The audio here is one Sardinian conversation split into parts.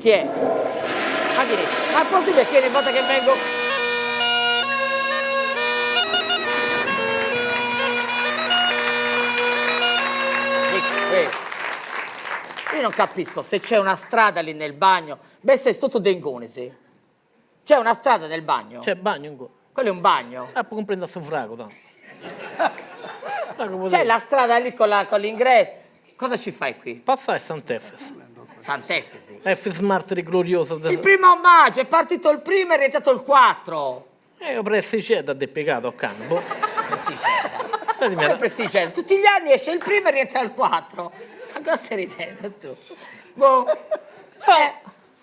Chi è? Ma chi è? Ma è possibile che ogni volta che vengo... Io non capisco se c'è una strada lì nel bagno. Beh, sei tutto de ingunis. C'è una strada nel bagno? C'è bagno in Quello è un bagno? Apo cumprendi a su fragu, tantu. C'è la strada lì con la, con l'ingresso. Cosa ci fai qui? Passai Sant'Efis. Sant'Efisi? Efis martiri glorioso de. Il primo maggio, è partito il primo e è rientrato il 4. E pressicedda dd'est pigada ocannu, boh. Pressicedda? Come pressicedda? Tutti gli anni esce il primo e rientra il 4. Ma cosa stai ridendo tu? Boh. Eh.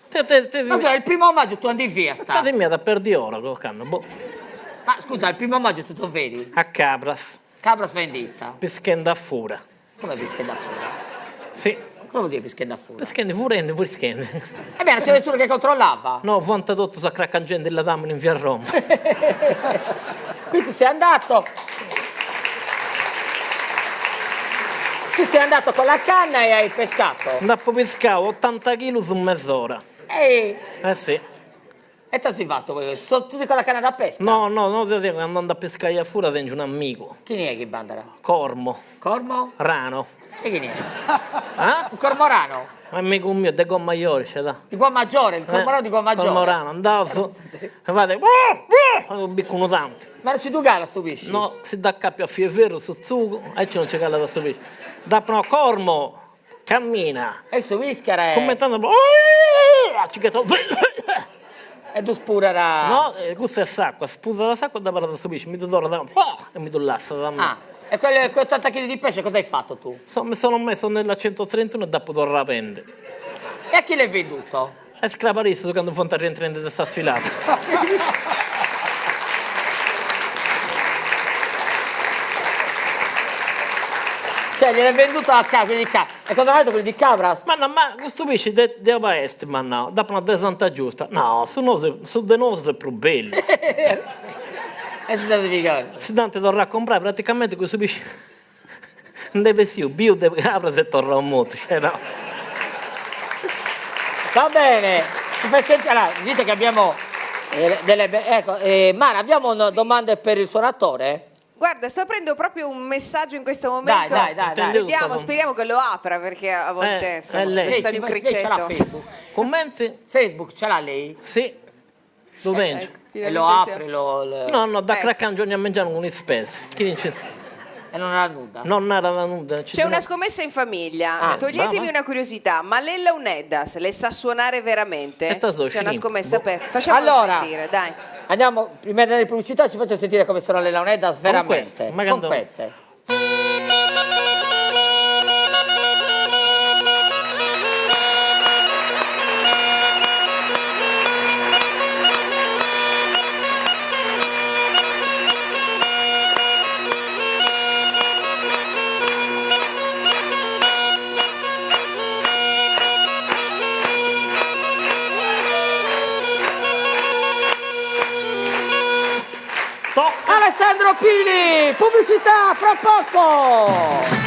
Te, te, te, Ma scusa, il primo maggio tu andi via sta. Fradi mia at perdiu ora ocannu, boh. Ma scusa, il primo maggio tu dove eri? A Cabras. Cabras Venditta. Pischendi a fura. Come pischendi a fura? Si. Cosa vuol dire pischendi a fura? Pischendi, furendi, pischendi. E beh, non c'è nessuno che controllava? No, fuant totus a craccangendi ladamini in via Roma. Quindi sei andato... Tu sei andato con la canna e hai pescato? Nd'apo piscau otanta chilus in mes'ora. Ehi! Eh si. E ita as fatu poi? Tutti con la canna da pesca? No, no, no, deo dico, candu andu a piscai a fura tengiu un'amigu. Chini est chi b'andat? Cormo. Cormo? Rano. E chini est? Ah? Un cormorano? Amigu miu de Guamajori, sceda. Di Guamaggiore, il cormorano di Guamaggiore. Cormorano, andaus e fait e bicu unu tanti. Ma non si ddu calat su pisci? No, si dd'acapiu a fiu 'e ferru su tzugu, aici non ci calat su pisci. Dd'apu nau, Cormo, cammina. E issu piscat e. Cumenti andat ci ghetat E ddu spudat. No, cussa est s'acua, spudat s'acua e dd'abarrat su pisci, mi ddu torrat e mi ddu lassat a mei. Ah, e quei 80 chili di pesce cosa hai fatto tu? Mi sono messo nella 131 e dd'apu torrau a bendi. E a chi l'hai venduto? A is crabarissus candu funt arrientrendi de sa sfilada. Cioè gliel'hai venduto a ca, quelli di ca. E cosa hanno detto quelli di Cabras? Ma no, ma custu pisci de de auba est, m'at nau, dd'apu nau de Santa Giusta. No, su nosu, su de nosu est prus bellu. E si dd'ant pigau. Si dd'ant torrau a comprai, praticamenti cussu pisci nd'est bessiu biu de Cabras e torrau mortu, cioè no. Va bene, ci fai sentire, allora, visto che abbiamo delle, ecco, Mara, abbiamo domande per il suonatore? Guarda, sto aprendo proprio un messaggio in questo momento. Dai, dai, dai, dai. Vediamo, speriamo che lo apra perché a volte eh, insomma, è lei. necessità di un Lei ce l'ha cricetto. Facebook. Commenti? Facebook ce l'ha lei? Sì, lu tengiu. Ecco, E lo apre, lo, lo- No, no, da Ecco. craccangiu ogni mengianu cun is pes. Chi nci... E non ha nudda. Non narat nudda. C'è una scommessa in famiglia. Ah, Toglietemi va, va. una curiosità, ma Lella Uneddas le sa suonare veramente? E ta so, C'è una finito. scommessa Boh. aperta. Facciamolo Allora, sentire, dai. Andiamo, prima delle pubblicità ci faccia sentire come suona Lella Uneddas veramente. Con Con queste. Tocca. Alessandro Pili, pubblicità fra poco!